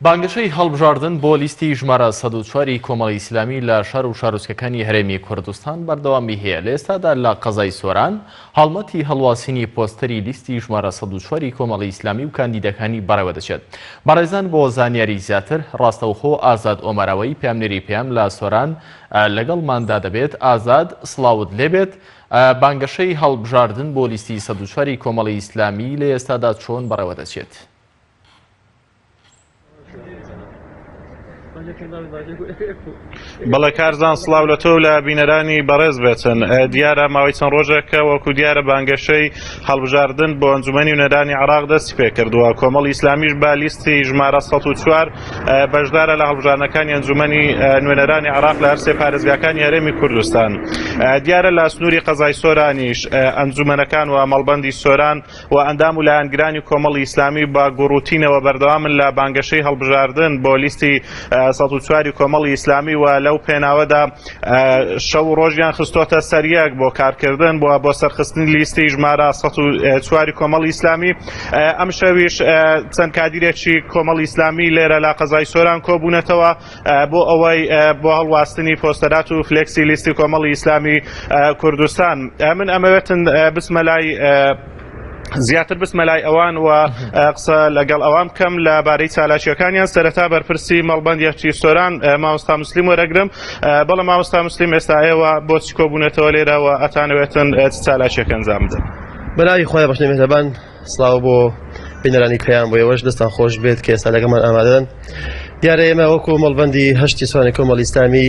بانگەشەی هەڵبژاردن بۆ لیستی ژمارە 104 ی کۆمەڵی ئیسلامی لە شار و شارۆچکەکانی هەرێمی کوردستان بەردەوامی هەیە. لە ئێستادا لە قەزای سۆران هەڵمەتی هەڵواسینی پۆستەری لیستی ژمارە 104 ی کۆمەڵی ئیسلامی و کاندیدەکانی بەڕێوەدەچێت. بەڕێزان بۆ زانیاری زیاتر ڕاستەوخۆ ئازاد ئۆمەراوەیی پەیامنێری پەیام لە سۆران لەگەڵماندا دەبێت. ئازاد سڵاوت لێبێت. بانگەشەی هەڵبژاردن بۆ لیستی 104 ی کۆمەڵی ئیسلامی لە ئێستادا چۆن بەڕێوەدەچێت؟ بەڵێ کارزان سڵاو لە تۆ لە بینەرانی بەڕێز بێتن دیارە ماوەی چەند ڕۆژێکە وەکو دیارە بانگەشەی هەڵبژاردن بۆ ئەنجومەنی نوێنەرانی عراق دەستی پێکردووە کۆمەڵ ئیسلامیش بە لیستی ژمارە 104 بەشدارە لە هەڵبژاردنەکانی ئەنجومەنی نوێنەرانی عراق لە هەرسێ پارێزگاکانی هەرێمی کوردستان دیارە لە سنووری قەزای سۆرانیش ئەنجومەنەکان و مەڵبەندی سۆران و ئەندام و لایەنگرانی کۆمەڵی ئیسلامی بە گوڕوتینەوە بەردەوامن لە بانگەشەی هەڵبژاردن بۆ لیستی 104 کۆمەڵی ئیسلامی و لەو پێناوەدا شەو و ڕۆژیان خستۆتە سەریەک بۆ کارکردن بۆ بۆ سەرخستنی لیستی ژمارە 104 کۆمەڵی ئیسلامی ئەم شەویش چەند کادیرێکی کۆمەڵی ئیسلامی لێرە لە قەزای سۆران کۆبوونەتەوە بۆ ئەوەی بۆ هەڵواستنی پۆستەرات و فلێکسی لیستی کۆمەڵی ئیسلامی کوردستان من ئەمەوێتن بچمە لای زیاتر بچمە لای ئەوان و قسە لەگەڵ ئەوان بکەم لە بارەی چالاکیەکانیان سەرەتا بەرپرسی مەڵبەند یەکی سۆران مامۆستا مسلیم وەرەگرم بەڵێ مامۆستا مسلیم ئێستا ئێوە بۆچی کۆبوونەتەوە لێرە و ئەتانەوێتن چالاکیەکە ئەنجام بدەن؟ بەناوی خوای بەخشندەی میهرەبان سڵاو بۆ بینەرانی پەیام بۆ ئێوەش دەستان خۆش بێت کە ئێستا لەگەڵمان ئامادەن دیارە ئێمە وەکو مەڵبەندی هەشتی سۆرانی کۆمەڵی ئیسلامی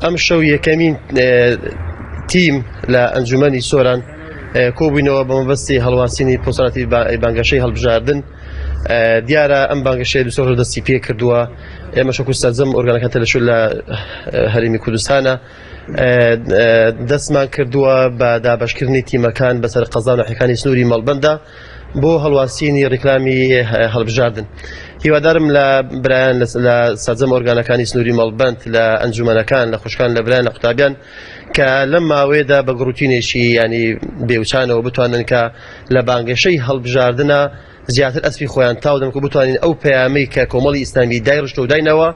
ئەم شەو یەکەمین تیم لە ئەنجومەنی سۆران کۆبووینەوە بە مەبەستی هەڵواسینی پۆستەراتی بانگەشەی هەڵبژاردن دیارە ئەم بانگەشەیە دوو ڕۆژ دەستی پێ کردووە ئێمە شەکو سەرجەم ئۆرگانەکان تەلەشور لە هەرێمی کوردستانە دەستمان کردووە بە دابەشکردنی تیمەکان بەسەر قەزا و ناحیەکانی سنووری مەڵبەندە بۆ هەڵواسینی ڕیکلامی هەڵبژاردن. هیوادارم لە برایان لە سەرجەم ئۆرگانەکانی سنووری مەڵبەند لە ئەنجومەنەکان لە خوشکان لە برایان لە قوتابیان کە لەم ماوەیەدا بە گڕوتینێکی ینی بێوچانەوە بتوانن کە لە بانگەشەی هەڵبژاردنە زیاتر ئەسپی خۆیان تاو دەن و بتوانین ئەو پەیامەی کە کۆمەڵی ئیسلامی دایڕشتوە و دایناوە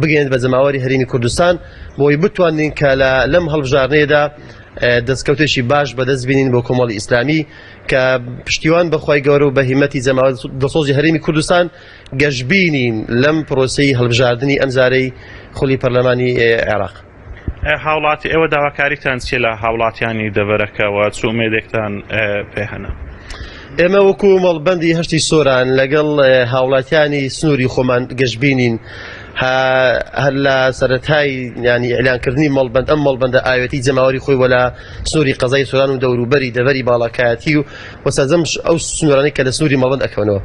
بگەیەنێت بە جەماوەری هەرێمی کوردستان بۆی بتوانین کە لە لەم هەڵبژاردنەیەدا دەستکەوتێکی باش بەدەست بینین بۆ کۆمەڵی ئیسلامی کە پشتیوان بەخوای گەورە و بە هیمەتی جەماوەر دڵسۆزی هەرێمی کوردستان گەشبینین لەم پرۆسەی هەڵبژاردنی ئەمجارەی خولی پەرلەمانی عێراق. هاوڵاتی ئێوە داواکاریتان چیە لە هاوڵاتیانی دەڤەرەکە و چ ئومێدێکتان پێ هەنە؟ ئێمە وەکو مەڵبەندی هەشتی سۆران لەگەڵ هاوڵاتیانی سنووری خۆمان گەشببینین هەر لە سەرەتای ینی ئیعلانکردنی مەڵبند ئەم مەڵبندە ئاوێتی جەماوەری خۆی وەلا سنووری قەزای سۆران و دەوروبەری دەڤەری باڵاکایەتی و و سەرجەم ئەو سنوورانەی کە لە سنووری مەڵبند ئەکەونەوە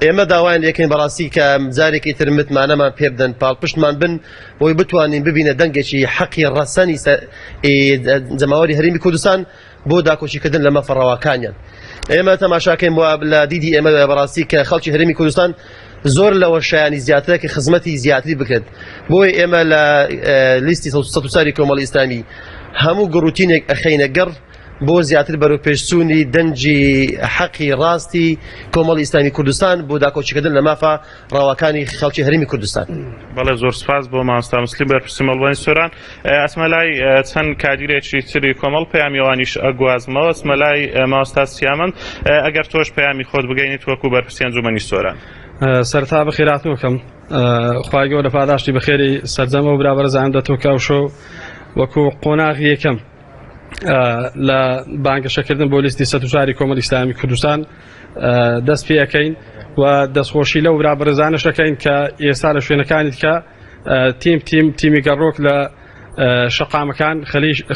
ئێمە داوایان لێکەین بەڕاستی کە جارێکی تر متمانەمان پێ بدەن پاڵپشتمان بن بۆی بتوانین ببینە دەنگێکی حەقی ڕەسەنی جەماوەری هەرێمی کوردستان بۆ داکۆکیکردن لە مافە ڕەواکانیان ئێمە تەماشاکەین بۆ لە دیدی ئێمە بەڕاستی کە خەڵکی هەرێمی کوردستان زۆر لەوە شایانی زیاترە کە خزمەتی زیاتری بکرێت بۆیە ئێمە لە لیستی 104 کۆمەڵی ئیسلامی هەموو گڕوتینێک ئەخەینە گەڕ بۆ زیاتر بەرەوپێشچوونی دەنگی حەقی ڕاستی کۆمەڵی ئیسلامی کوردستان بۆ داکۆکیکردن لە مافە ڕەواکانی خەڵکی هەرێمی کوردستان. بەڵێ زۆر سپاس بۆ مامۆستا مسلیم بەرپرسی مەڵبەنی سۆران ئەچمە لای چەند کادیرێکی تری کۆمەڵ پەیامی ئەوانیش ئەگوازمەوە ئەچمە لای مامۆستا سیامەند ئەگەر تۆش پەیامی خۆت بگەینیت وەکو بەرپرسی ئەنجومەنی سۆران. سەرەتا بەخێرهاتن بکەم خوای گەورە پاداشتی بەخێری سەرجەم ئەو برا بەڕێزانە دەتۆ کە ئەوشەو وەکو قۆناغی یەکەم لە بانگەشەکردن بۆ لیستی 104 کۆمەڵی ئیسلامی کوردستان دەست پێ ئەەکەین و دەستخۆشی لەو برا بەڕێزانەش دەکەین کە ئێستا لە شوێنەکانی دیکە تیم تیم تیمی گەڕۆک لە شەقامەکان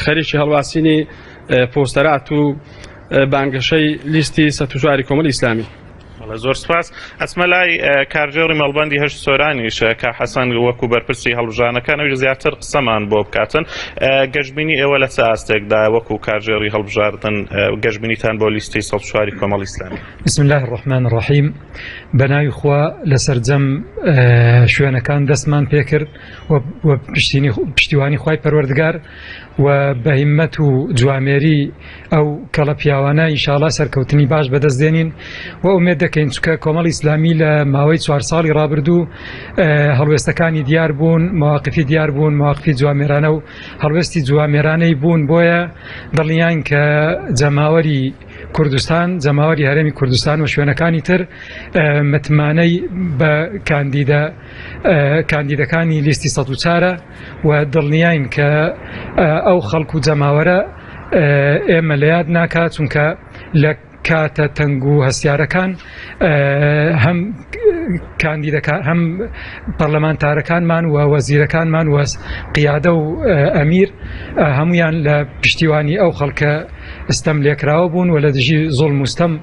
خەریکی هەڵواسینی پۆستەرات و بانگەشەی لیستی 104 کۆمەڵی ئیسلامی. بەڵێ زۆر سپاس ئەچمە لای کارگێڕی مەڵبەندی هەشت سۆرانیش کە حەسەن وەکو بەرپرسی هەڵبژانەکان ئەویش زیاتر قسەمان بۆ بکاتن گەشبینی ئێوە لە چ ئاستێکدا وەکو کارگێڕی هەڵبژاردن گەشبینیتان بۆ لیستی 104 کۆمەڵی ئیسلامی؟ بسم الله الرحمن الرحیم بەناوی خوا لە سەرجەم شوێنەکان دەستمان پێکرد و پشتیوانی خوای پەروەردگار و بە هیمەت و جوامێری ئەو کەڵە پیاوانە ئینشاڵا سەرکەوتنی باش بەدەست دێنین و ئومێد دەکەین. دەکەین چکە کۆمەڵی ئیسلامی لە ماوەی چوار ساڵی ڕابردوو هەڵوێستەکانی دیار بوون مواقفی دیار بوون مواقفی جوامێرانە و هەڵوێستی جوامێرانەی بوون بۆیە دڵنیاین کە جەماوەری کوردستان جەماوەری هەرێمی کوردستان و شوێنەکانی تر متمانەی بە کاندیدە کاندیدەکانی لیستی 104 و دڵنیاین کە ئەو خەڵک و جەماوەرە ئێمە لە یاد ناکات چونکە لە کاتە تەنگ و هەستیارەکان هەم کاندیدەکان هەم پەرلەمانتارەکانمان و وەزیرەکانمان وەس قیادە و ئەمیر هەمویان لە پشتیوانی ئەو خەڵکە ستەم لێکراوە بوون و لە دژی زوڵم و ستەم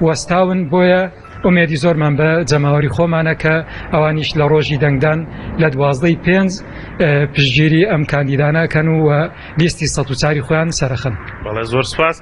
وەستاون بۆیە ئومێدی زۆرمان بە جەماوەری خۆمانە کە ئەوانیش لە ڕۆژی دەنگدان لە دوازدەی پێنج پشتگیری ئەم کاندیدانە کەن و لیستی 104 خۆیان سەرخن. بەڵێ زۆر سپاس.